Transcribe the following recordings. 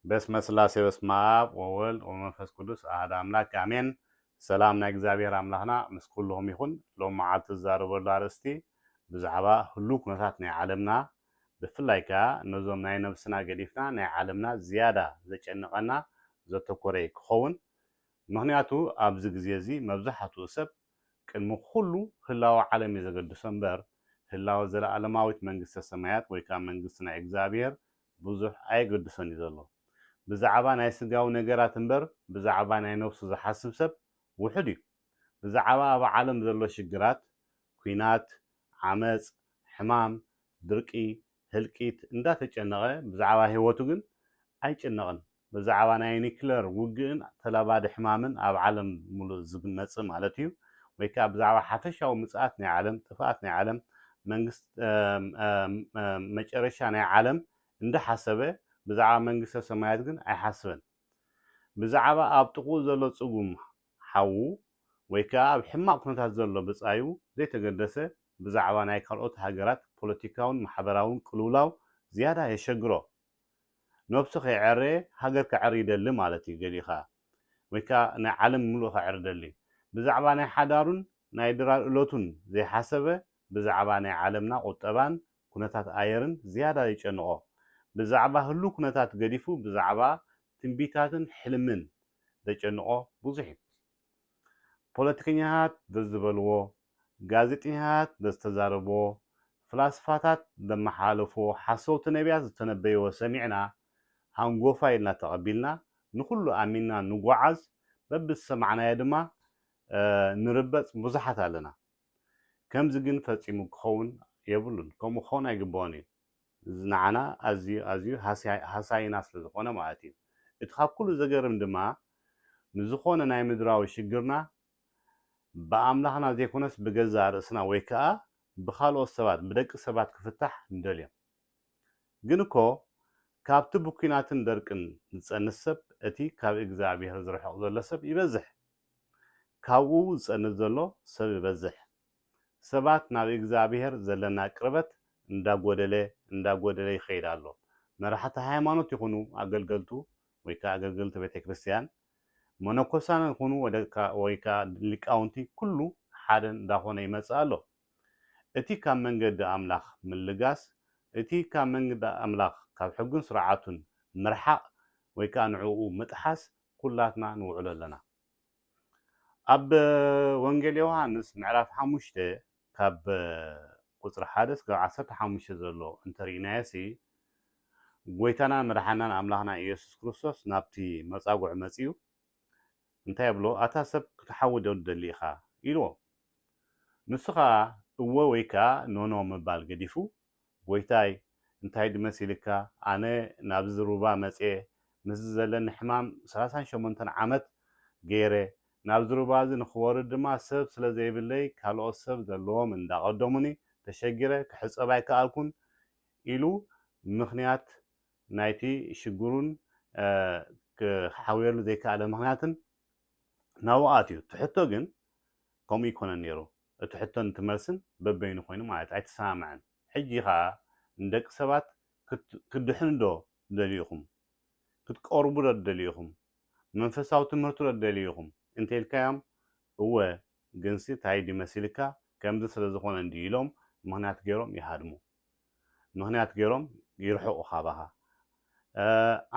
በስመ ስላሴ በስመ አብ ወወልድ ወመንፈስ ቅዱስ አሐደ አምላክ አሜን። ሰላም ናይ እግዚኣብሔር ኣምላኽና ምስ ኩልኹም ይኹን። ሎም መዓልቲ ዝዛረበሉ ኣርእስቲ ብዛዕባ ህሉው ኩነታት ናይ ዓለምና፣ ብፍላይ ከኣ ነዞም ናይ ነብስና ገዲፍና ናይ ዓለምና ዝያዳ ዘጨንቐና ዘተኮረ ክኸውን። ምኽንያቱ ኣብዚ ግዜ እዚ መብዛሕትኡ ሰብ ቅድሚ ኩሉ ህላወ ዓለም እዩ ዘገድሶ እምበር፣ ህላወ ዘለኣለማዊት መንግስተ ሰማያት ወይ ከኣ መንግስቲ ናይ እግዚኣብሔር ብዙሕ ኣየገድሶን እዩ ዘሎ። ብዛዕባ ናይ ስጋዊ ነገራት እምበር፣ ብዛዕባ ናይ ነብሱ ዝሓስብ ሰብ ውሑድ እዩ። ብዛዕባ ኣብ ዓለም ዘሎ ሽግራት፣ ኲናት፣ ዓመጽ፣ ሕማም፣ ድርቂ፣ ህልቂት እንዳተጨነቐ፣ ብዛዕባ ህይወቱ ግን ኣይጭነቕን። ብዛዕባ ናይ ኒክለር ውግእን ተላባዲ ሕማምን ኣብ ዓለም ሙሉእ ዝመጽእ ማለት እዩ፣ ወይ ከኣ ብዛዕባ ሓፈሻዊ ምጽኣት ናይ ዓለም፣ ጥፍኣት ናይ ዓለም፣ መንግስት-፣ እም፣ እም፣ እም፣ መጨረሻ ናይ ዓለም እንዳሓሰበ፣ ብዛዕባ መንግስተ ሰማያት ግን ኣይሓስብን። ብዛዕባ ኣብ ጥቕኡ ዘሎ ጽጉም ሓዉ ወይ ከኣ ኣብ ሕማቕ ኩነታት ዘሎ ብጻዩ ዘይተገደሰ፣ ብዛዕባ ናይ ካልኦት ሃገራት ፖለቲካውን ማሕበራውን ቅልውላው ዝያዳ የሸግሮ። ነብሱ ከይዐረየ ሃገር ከዐሪ ይደሊ ማለት እዩ። ገሊኡ ከኣ ወይ ከኣ ናይ ዓለም ምሉእ ከዐሪ ይደሊ። ብዛዕባ ናይ ሓዳሩን ናይ ድራር እለቱን ዘይሓሰበ፣ ብዛዕባ ናይ ዓለምና ቁጠባን ኩነታት ኣየርን ዝያዳ ይጨንቖ። ብዛዕባ ህሉው ኩነታት ገዲፉ ብዛዕባ ትንቢታትን ሕልምን ዘጨንቖ ብዙሕ እዩ። ፖለቲከኛታት ዘዝበልዎ፣ ጋዜጠኛታት ዘዝተዛረብዎ፣ ፍላስፋታት ዘመሓላለፍዎ፣ ሓሰውቲ ነቢያት ዝተነበይዎ ሰሚዕና ሃንጎፋ ኢልና ተቐቢልና ንኹሉ ኣሚንና ንጓዓዝ፣ በብዝሰማዕናዮ ድማ፣ እ፣ ንርበጽ ብዙሓት ኣለና። ከምዚ ግን ፈጺሙ ክኸውን የብሉን። ከምኡ ክኸውን ኣይግብኦን እዩ። እዚ ንዓና ኣዝዩ፣ ኣዝዩ ሃስያ-፣ ሃሳይና ስለ ዝኾነ ማለት እዩ። እቲ ካብ ኩሉ ዘገርም ድማ፣ ንዝኾነ ናይ ምድራዊ ሽግርና ብኣምላኽና ዘይኮነስ ብገዛእ ርእስና ወይ ከኣ ብኻልኦት ሰባት፣ ብደቂ ሰባት ክፍታሕ ንደልዮ። ግን እኮ ካብቲ ብኲናትን ደርቅን ዝጸንት ሰብ፣ እቲ ካብ እግዚኣብሔር ዝርሕቕ ዘሎ ሰብ ይበዝሕ። ካብኡ ዝጸንት ዘሎ ሰብ ይበዝሕ። ሰባት ናብ እግዚኣብሔር ዘለና ቅርበት እንዳጎደለ፣ እንዳጎደለ ይኸይድ ኣሎ። መራሕቲ ሃይማኖት ይኹኑ ኣገልገልቱ ወይ ከኣ ኣገልገልቲ ቤተ ክርስቲያን፣ መነኮሳን ይኹኑ ወደ-፣ ከ-፣ ወይ ከኣ ሊቃውንቲ፣ ኩሉ ሓደ እንዳኾነ ይመጽእ ኣሎ። እቲ ካብ መንገዲ ኣምላኽ ምልጋስ፣ እቲ ካብ መንገዲ ኣምላኽ፣ ካብ ሕጉን ስርዓቱን ምርሓቕ ወይ ከኣ ንዕኡ ምጥሓስ ኩላትና ንውዕሎ ኣለና። ኣብ ወንጌል ዮሃንስ ምዕራፍ ሓሙሽተ ካብ ቁጽሪ ሓደ እስካብ ዓሰርተ ሓሙሽተ ዘሎ እንተርኢናዮሲ፣ ጎይታናን መድሓናን ኣምላኽና ኢየሱስ ክርስቶስ ናብቲ መጻጉዕ መጺኡ እንታይ ይብሎ? "ኣታ ሰብ ክትሓዊ ዶ ትደሊ ኢኻ?" ኢልዎ። ንሱ ኸኣ እወ ወይ ከኣ ኖኖ ምባል ገዲፉ፣ "ጎይታይ፣ እንታይ ድመሲልካ? ኣነ ናብዚ ሩባ መጽየ፣ ምስዚ ዘለኒ ሕማም ሰላሳን ሸሞንተን ዓመት ገይረ፣ ናብዚ ሩባ እዚ ንኽወርድ ድማ ሰብ ስለ ዘይብለይ፣ ካልኦት ሰብ ዘለዎም እንዳቐደሙኒ ተሸጊረ ክሕጸብ ኣይከኣልኩን" ኢሉ ምኽንያት ናይቲ ሽግሩን፣ እ፣ ክሓውየሉ ዘይከኣለ ምኽንያትን ናብኡ ኣትዩ። እቲ ሕቶ ግን ከምኡ ኣይኮነን ነይሩ። እቲ ሕቶን እቲ መልስን በበይኑ ኮይኑ ማለት ኣይተሰማምዐን። ሕጂ ኸኣ ንደቂ ሰባት ክት-፣ ክትድሕኑ ዶ ትደልዩ ኢኹም? ክትቀርቡ ዶ ትደልዩ ኢኹም? መንፈሳዊ ትምህርቲ ዶ ትደልዩ ኢኹም? እንተኢልካዮም፣ እወ፣ ግንሲ ታይ ድዩ መሲልካ? ከምዚ ስለ ዝኾነ እንድዩ ኢሎም ምኽንያት ገይሮም ይሃድሙ። ምኽንያት ገይሮም ይርሕቑ ካባኻ። እ፣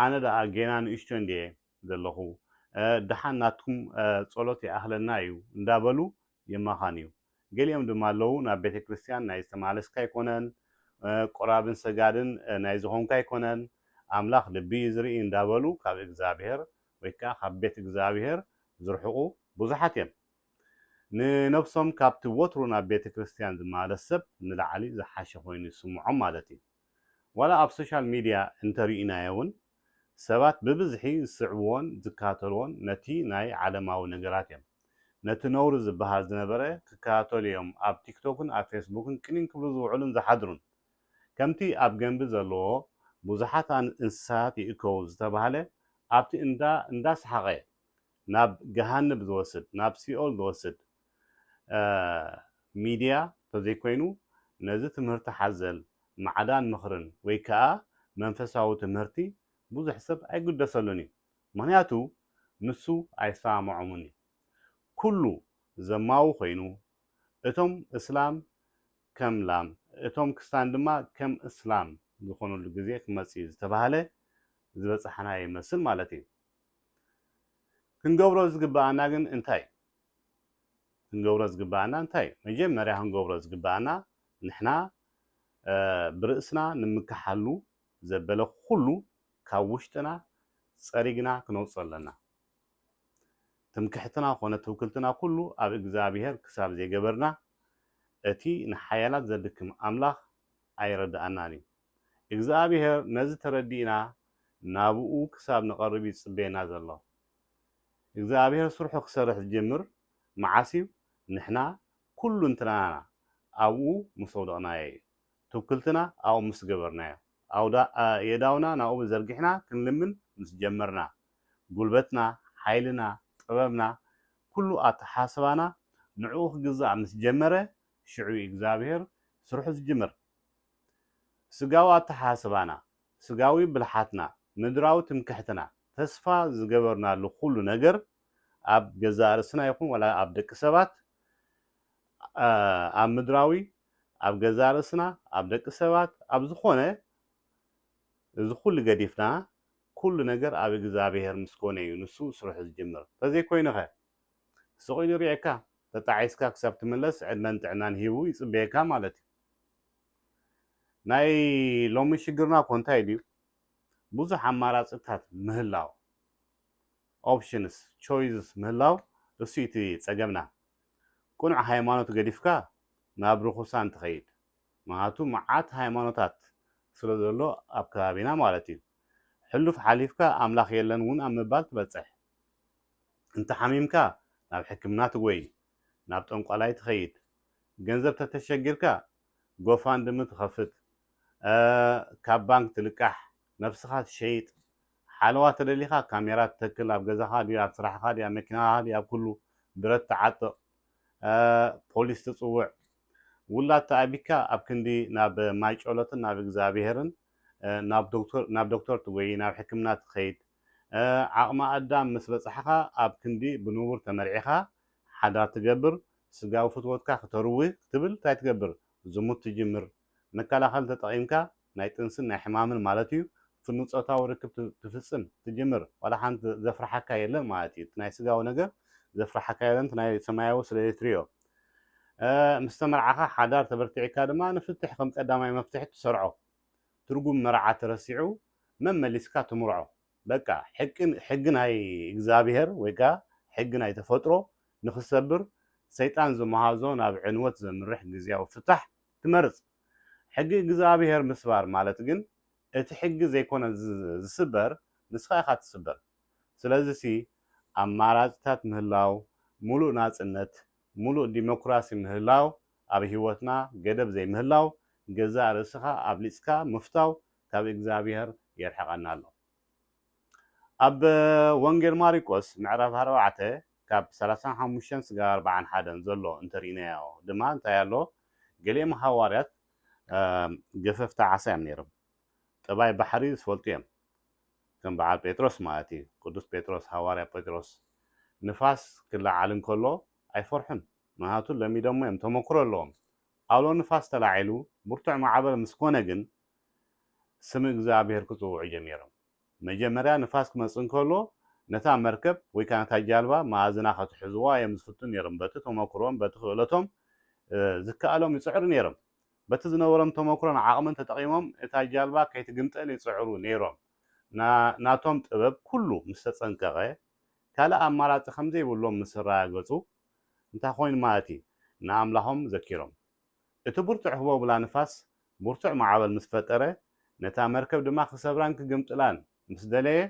ኣነ ደኣ ጌና ንእሽቶ እንድየ ዘለኹ፣ እ፣ ደሓን ናትኩም፣ እ፣ ጸሎት ይኣኽለና እዩ እንዳበሉ ይማኻን እዩ። ገሊኦም ድማ ኣለዉ፣ ናብ ቤተ ክርስቲያን ናይ ዝተማለስካ ኣይኮነን፣ እ፣ ቆራብን ሰጋድን፣ እ፣ ናይ ዝኾንካ ኣይኮነን፣ ኣምላኽ ልቢ እዩ ዝርኢ እንዳበሉ ካብ እግዚኣብሔር ወይ ከኣ ካብ ቤት እግዚኣብሔር ዝርሕቑ ብዙሓት እዮም። ንነብሶም ካብቲ ወትሩ ናብ ቤተ ክርስቲያን ዝመላለስ ሰብ ንላዕሊ ዝሓሸ ኮይኑ ይስምዖም ማለት እዩ። ዋላ ኣብ ሶሻል ሚድያ እንተርኢናዮ እውን፣ ሰባት ብብዝሒ ዝስዕብዎን ዝከታተልዎን ነቲ ናይ ዓለማዊ ነገራት እዮም። ነቲ ነውሪ ዝበሃል ዝነበረ ክከታተሉ እዮም ኣብ ቲክቶክን ኣብ ፌስቡክን ቅኒን ክብሉ ዝውዕሉን ዝሓድሩን። ከምቲ ኣብ ገምቢ ዘለዎ ብዙሓት ኣን-፣ እንስሳታት ይእከቡ ዝተባህለ፣ ኣብቲ እንዳ-፣ እንዳሰሓቐ ናብ ገሃንብ ዝወስድ፣ ናብ ሲኦል ዝወስድ፣ እ፣ ሚድያ ተዘይኮይኑ፣ ነዚ ትምህርቲ ሓዘል ማዕዳን ምኽርን ወይ ከኣ መንፈሳዊ ትምህርቲ ብዙሕ ሰብ ኣይግደሰሉን እዩ። ምኽንያቱ ንሱ ኣይሰማምዖምን እዩ። ኩሉ ዘማዊ ኮይኑ፣ እቶም እስላም ከም ላም፣ እቶም ክስታን ድማ ከም እስላም ዝኾኑሉ ግዜ ክመጽእ እዩ ዝተባህለ ዝበጻሕና ይመስል ማለት እዩ። ክንገብሮ ዝግብኣና ግን እንታይ? ክንገብሮ ዝግብኣና እንታይ? መጀመርያ ክንገብሮ ዝግብኣና ንሕና ብርእስና ንምክሓሉ ዘበለ ኩሉ ካብ ውሽጥና ጸሪግና ክነውፅኦ ኣለና። ትምክሕትና ኮነ ትውክልትና ኩሉ ኣብ እግዚኣብሔር ክሳብ ዘይገበርና እቲ ንሓያላት ዘድክም ኣምላኽ ኣይረድኣናን እዩ። እግዚኣብሔር ነዚ ተረዲእና ናብኡ ክሳብ ንቐርብ እዩ ዝጽበየና ዘሎ። እግዚኣብሔር ስርሑ ክሰርሕ ዝጅምር መዓስ እዩ? ንሕና ኩሉ እንትናና ኣብኡ ምስ ኣውደቕናዮ እዩ። ትውክልትና ኣብኡ ምስ ገበርናዮ፣ ኣውዳ የዳውና ናብኡ ዘርጊሕና ክንልምን ምስ ጀመርና፣ ጉልበትና፣ ሓይልና፣ ጥበብና፣ ኩሉ ኣተሓስባና ንዕኡ ክግዛእ ምስ ጀመረ፣ ሽዑ እግዚኣብሔር ስርሑ ዝጅምር። ስጋዊ ኣተሓስባና፣ ስጋዊ ብልሓትና፣ ምድራዊ ትምክሕትና፣ ተስፋ ዝገበርናሉ ኩሉ ነገር ኣብ ገዛእ ርእስና ይኹን ዋላ ኣብ ደቂ ሰባት ኣብ ምድራዊ፣ ኣብ ገዛእ ርእስና፣ ኣብ ደቂ ሰባት፣ ኣብ ዝኾነ፣ እዚ ኩሉ ገዲፍና ኩሉ ነገር ኣብ እግዚኣብሔር ምስ ኮነ እዩ ንሱ ስርሑ ዝጅምር። እንተዘይኮይኑኸ ስቕ ኢሉ ይሪኤካ፣ ተጣዒስካ ክሳብ ትምለስ ዕድመን ጥዕናን ሂቡ ይጽበየካ ማለት እዩ። ናይ ሎሚ ሽግርና እኮ እንታይ ድዩ? ብዙሕ ኣማራፅታት ምህላው፣ ኦፕሽንስ፣ ቾይስስ ምህላው፣ እሱ እቲ ጸገምና። ቅኑዕ ሃይማኖት ገዲፍካ ናብ ርኹሳን ትኸይድ። ምኽንያቱ መዓት ሃይማኖታት ስለ ዘሎ ኣብ ከባቢና ማለት እዩ። ሕሉፍ ሓሊፍካ ኣምላኽ የለን እውን ኣብ ምባል ትበጽሕ። እንተ ሓሚምካ ናብ ሕክምና ትጎይ፣ ናብ ጠንቋላይ ትኸይድ። ገንዘብ ተተሸጊርካ ጎፋንድሚ ትኸፍት፣ ካብ ባንክ ትልቃሕ፣ ነብስኻ ትሸይጥ፣ ሓለዋ ተደሊኻ ካሜራ ትተክል፣ ኣብ ገዛኻ ድዩ፣ ኣብ ስራሕኻ ድዩ፣ ኣብ መኪናኻ ድዩ፣ ኣብ ኩሉ ብረት ትዓጥቕ፣ ፖሊስ ትጽውዕ። ውላድ ተኣቢካ ኣብ ክንዲ ናብ ማይ ጨሎትን ናብ እግዚኣብሄርን ናብ ዶክተር ትጎይ፣ ናብ ሕክምና ትኸይድ። ዓቕሚ ኣዳም ምስ በጻሕኻ ኣብ ክንዲ ብንቡር ተመርዒኻ ሓዳር ትገብር፣ ስጋዊ ፍትወትካ ክተርዊ ክትብል እንታይ ትገብር? ዝሙት ትጅምር። መከላኸሊ ተጠቒምካ ናይ ጥንስን ናይ ሕማምን ማለት እዩ፣ ፍኑው ጾታዊ ርክብ ትፍጽም ትጅምር። ዋላ ሓንቲ ዘፍርሓካ የለን ማለት እዩ። እቲ ናይ ስጋዊ ነገር ዘፍርሓካ የለን፣ እቲ ናይ ሰማያዊ ስለ ዘይትሪኦ። ምስ ተመርዓኻ ሓዳር ተበርቲዕካ ድማ ንፍትሕ ከም ቀዳማይ መፍትሒ ትሰርዖ። ትርጉም መርዓ ተረሲዑ መመሊስካ ትምርዖ። በቃ ሕጊ ናይ እግዚኣብሔር ወይ ከዓ ሕጊ ናይ ተፈጥሮ ንክሰብር ሰይጣን ዝመሃዞ ናብ ዕንወት ዘምርሕ ግዝያዊ ፍታሕ ትመርጽ። ሕጊ እግዚኣብሔር ምስባር ማለት ግን እቲ ሕጊ ዘይኮነ ዝስበር ንስኻ ኢኻ ትስበር። ስለዚሲ ኣማራፅታት ምህላው፣ ሙሉእ ናፅነት፣ ሙሉእ ዲሞክራሲ ምህላው፣ ኣብ ህይወትና ገደብ ዘይምህላው፣ ገዛእ ርእስኻ ኣብሊፅካ ምፍታው ካብ እግዚኣብሔር የርሕቐና ኣሎ። ኣብ ወንጌል ማሪቆስ ምዕራፍ ኣርባዕተ ካብ ሰላሳን ሓሙሽተን ስጋብ ኣርባዓን ሓደን ዘሎ እንተርኢናዮ ድማ እንታይ ኣሎ? ገሊኦም ሃዋርያት ገፈፍቲ ዓሳ እዮም ነይሮም። ጠባይ ባሕሪ ዝፈልጡ እዮም። ከም በዓል ጴጥሮስ ማለት እዩ። ቅዱስ ጴጥሮስ፣ ሃዋርያ ጴጥሮስ ንፋስ ክለዓል እንከሎ ኣይፈርሑን። ምክንያቱ ለሚዶሞ እዮም፣ ተመክሮ ኣለዎም። ኣውሎ ንፋስ ተላዒሉ ብርቱዕ ማዕበል ምስ ኮነ ግን ስም እግዚኣብሔር ክጽውዑ ጀሚሮም። መጀመርያ ንፋስ ክመጽእ እንከሎ ነታ መርከብ ወይ ከዓ ነታ ጃልባ መኣዝና ከትሕዝዋ እዮም ዝፍትኑ ነይሮም። በቲ ተመክሮም፣ በቲ ክእለቶም ዝከኣሎም ይጽዕሩ ነይሮም። በቲ ዝነበሮም ተመክሮን ዓቕምን ተጠቒሞም እታ ጃልባ ከይትግምጠል ይጽዕሩ ነይሮም። ናቶም ጥበብ ኩሉ ምስ ተጸንቀቐ ካልእ ኣማራጺ ከም ዘይብሎም ምስ ኣረጋገጹ እንታይ ኮይኑ ማለት እዩ? ንኣምላኾም ዘኪሮም። እቲ ብርቱዕ ህቦብላ ንፋስ ብርቱዕ ማዕበል ምስ ፈጠረ ነታ መርከብ ድማ ክሰብራን ክግምጥላን ምስ ደለየ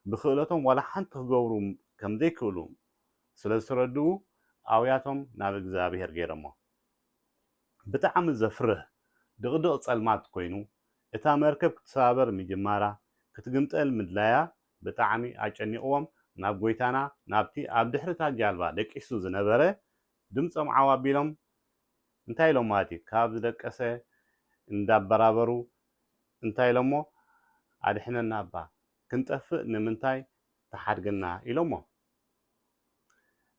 ብክእለቶም ዋላ ሓንቲ ክገብሩ ከም ዘይክእሉ ስለ ዝተረድኡ ኣውያቶም ናብ እግዚኣብሔር ገይሮሞ። ብጣዕሚ ዘፍርህ ድቕድቕ ጸልማት ኮይኑ እታ መርከብ ክትሰባበር ምጅማራ ክትግምጠል ምድላያ ብጣዕሚ ኣጨኒቕዎም ናብ ጎይታና ናብቲ ኣብ ድሕሪ እታ ጃልባ ደቂሱ ዝነበረ ድምጾም ዓው ኣቢሎም እንታይ ኢሎም ማለት እዩ ካብ ዝደቀሰ እንዳበራበሩ እንታይ ኢሎሞ ኣድሕነና እባ ክንጠፍእ ንምንታይ ትሓድገና? ኢሎሞ።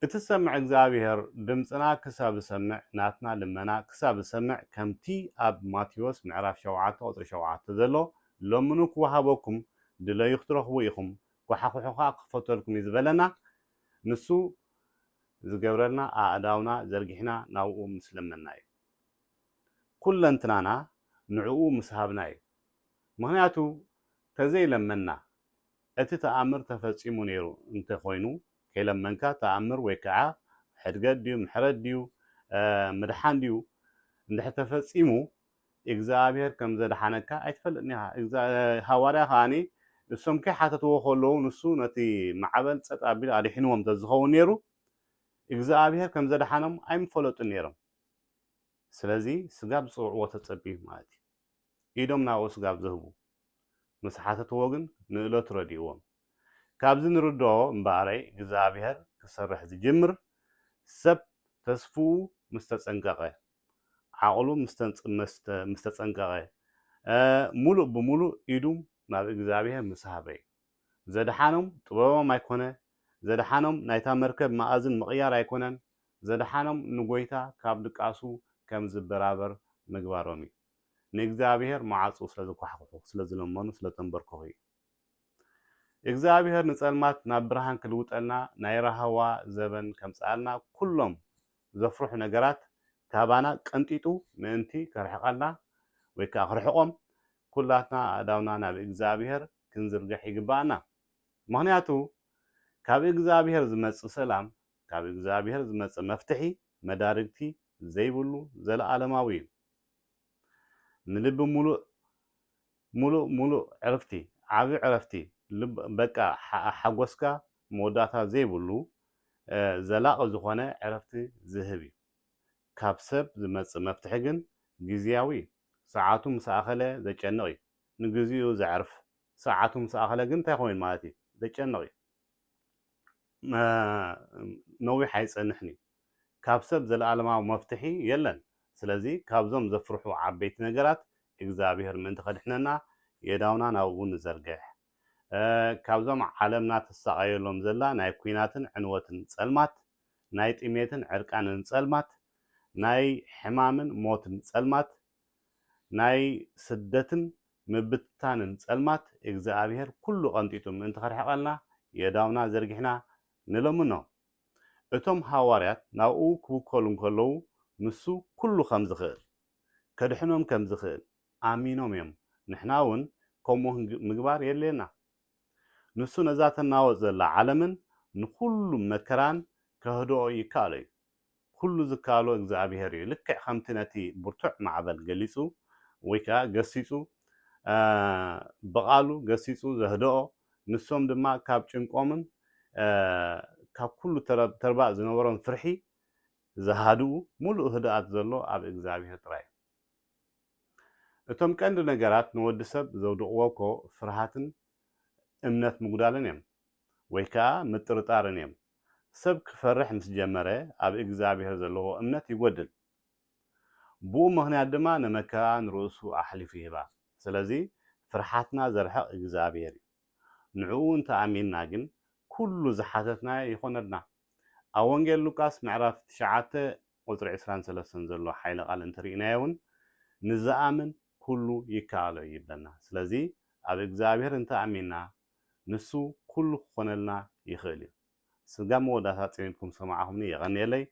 እቲ ዝሰምዕ እግዚኣብሔር ድምፅና ክሳብ ዝሰምዕ፣ ናትና ልመና ክሳብ ዝሰምዕ፣ ከምቲ ኣብ ማቴዎስ ምዕራፍ ሸውዓተ ቁፅሪ ሸውዓተ ዘሎ፣ ለምኑ ክወሃበኩም፣ ድለዩ ክትረኽቡ ኢኹም፣ ኳሓኹሑ ኸዓ ክኽፈተልኩም እዩ ዝበለና፣ ንሱ ዝገብረልና ኣእዳውና ዘርጊሕና ናብኡ ምስ ለመንና እዩ። ኩለንትናና ንዕኡ ምስ ሃብና እዩ። ምኽንያቱ ተዘይለመንና እቲ ተኣምር ተፈጺሙ ነይሩ እንተኾይኑ፣ ከይለመንካ ተኣምር ወይ ከዓ ሕድገት ድዩ፣ ምሕረት ድዩ፣ እ፣ ምድሓን ድዩ እንድሕር ተፈጺሙ፣ እግዚኣብሔር ከም ዘድሓነካ ኣይትፈልጥን ኢኻ። እግዛ-፣ ሃዋርያ ከኣኒ እሶም ከይሓተትዎ ከለዉ ንሱ ነቲ ማዕበል ጸጥ ኣቢሉ ኣድሒንዎም እንተዝኸውን ነይሩ፣ እግዚኣብሔር ከም ዘድሓኖም ኣይምፈለጡን ነይሮም። ስለዚ ስጋብ ዝጽውዕዎ ተጸብዩ ማለት እዩ። ኢዶም ናብኡ ስጋብ ዝህቡ ምስ ሓተትዎ ግን ንእለቱ ረዲእዎም። ካብዚ ንርድኦ እምበኣረይ እግዚኣብሔር ክሰርሕ ዝጅምር ሰብ ተስፍኡ ምስ ተጸንቀቐ፣ ዓቕሉ ምስ ተንጽ-፣ ምስ ተ-፣ ምስ ተጸንቀቐ፣ እ፣ ሙሉእ ብሙሉእ ኢዱ ናብ እግዚኣብሔር ምስ ሃበ እዩ። ዘድሓኖም ጥበቦም ኣይኮነ፣ ዘድሓኖም ናይታ መርከብ መኣዝን ምቕያር ኣይኮነን፣ ዘድሓኖም ንጎይታ ካብ ድቃሱ ከም ዝበራበር ምግባሮም እዩ። ንእግዚኣብሔር መዓጹ ስለ ዝኳሕኩሑ፣ ስለ ዝለመኑ፣ ስለ ተንበርከኹ እዩ። እግዚኣብሔር ንጸልማት ናብ ብርሃን ክልውጠልና፣ ናይ ራህዋ ዘበን ከምጽኣልና፣ ኩሎም ዘፍርሑ ነገራት ካባና ቀንጢጡ ምእንቲ ከርሕቐልና ወይ ከኣ ክርሕቖም፣ ኩላትና ኣእዳውና ናብ እግዚኣብሔር ክንዝርግሕ ይግብኣና። ምኽንያቱ ካብ እግዚኣብሔር ዝመጽእ ሰላም፣ ካብ እግዚኣብሔር ዝመጽእ መፍትሒ መዳርግቲ ዘይብሉ ዘለኣለማዊ እዩ። ንልቢ ሙሉእ፣ ሙሉእ፣ ሙሉእ ዕርፍቲ፣ ዓቢ ዕረፍቲ፣ ልብ-፣ በቃ ሓ-፣ ሓጎስካ መወዳእታ ዘይብሉ፣ እ፣ ዘላቒ ዝኾነ ዕረፍቲ ዝህብ እዩ። ካብ ሰብ ዝመጽእ መፍትሒ ግን ግዝያዊ እዩ። ሰዓቱ ምስ ኣኸለ ዘጨንቕ እዩ። ንግዚኡ ዘዕርፍ። ሰዓቱ ምስ ኣኸለ ግን እንታይ ኮይኑ ማለት እዩ? ዘጨንቕ እዩ። እ፣ ነዊሕ ኣይጸንሕን እዩ። ካብ ሰብ ዘለኣለማዊ መፍትሒ የለን። ስለዚ ካብዞም ዘፍርሑ ዓበይቲ ነገራት እግዚኣብሔር ምእንቲ ከድሕነና የእዳውና ናብኡ ንዘርግሕ። እ፣ ካብዞም ዓለምና ትሳቐየሎም ዘላ ናይ ኲናትን ዕንወትን ጸልማት፣ ናይ ጥሜትን ዕርቃንን ጸልማት፣ ናይ ሕማምን ሞትን ጸልማት፣ ናይ ስደትን ምብትታንን ጸልማት እግዚኣብሔር ኩሉ ቀንጢጡ ምእንቲ ከርሕቐልና የእዳውና ዘርጊሕና ንለምኖ። እቶም ሃዋርያት ናብኡ ክውከሉ እንከለዉ ንሱ ኩሉ ከም ዝኽእል፣ ከድሕኖም ከም ዝኽእል ኣሚኖም እዮም። ንሕና እውን ከምኡ ክንግ-፣ ምግባር የድልየና። ንሱ ነዛ ተናወጽ ዘላ ዓለምን ንኹሉ መከራን ከህድኦ ይከኣሎ እዩ። ኩሉ ዝከኣሎ እግዚኣብሔር እዩ። ልክዕ ከምቲ ነቲ ብርቱዕ ማዕበል ገሊጹ ወይ ከኣ ገሲጹ፣ እ፣ ብቓሉ ገሲጹ ዘህድኦ፣ ንሶም ድማ ካብ ጭንቆምን፣ እ፣ ካብ ኩሉ ተረ-፣ ተርባእ ዝነበሮም ፍርሒ ዝሃድኡ፣ ሙሉእ ህድኣት ዘሎ ኣብ እግዚኣብሔር ጥራይ እዩ። እቶም ቀንዲ ነገራት ንወዲ ሰብ ዘውድቕዎ እኮ ፍርሃትን እምነት ምጉዳልን እዮም፣ ወይ ከኣ ምጥርጣርን እዮም። ሰብ ክፈርሕ ምስ ጀመረ፣ ኣብ እግዚኣብሔር ዘለዎ እምነት ይጎድል። ብኡ ምኽንያት ድማ ንመከራ ንርእሱ ኣሕሊፉ ይህባ። ስለዚ ፍርሓትና ዘርሕቕ እግዚኣብሔር እዩ። ንዕኡ እንተ ኣሚንና ግን ኩሉ ዝሓተትናዮ ይኾነልና። ኣብ ወንጌል ሉቃስ ምዕራፍ ትሽዓተ ቁጽሪ ዕስራን ሰለስተን ዘሎ ሓይለ ቃል እንተሪእናዮ እውን ንዝኣምን ኩሉ ይከኣሎ እዩ ይብለና። ስለዚ ኣብ እግዚኣብሔር እንተ ኣሚንና ንሱ ኩሉ ክኾነልና ይኽእል እዩ። ስጋብ መወዳእታ ጽኒትኩም ዝሰማዕኹምኒ የቐንየለይ።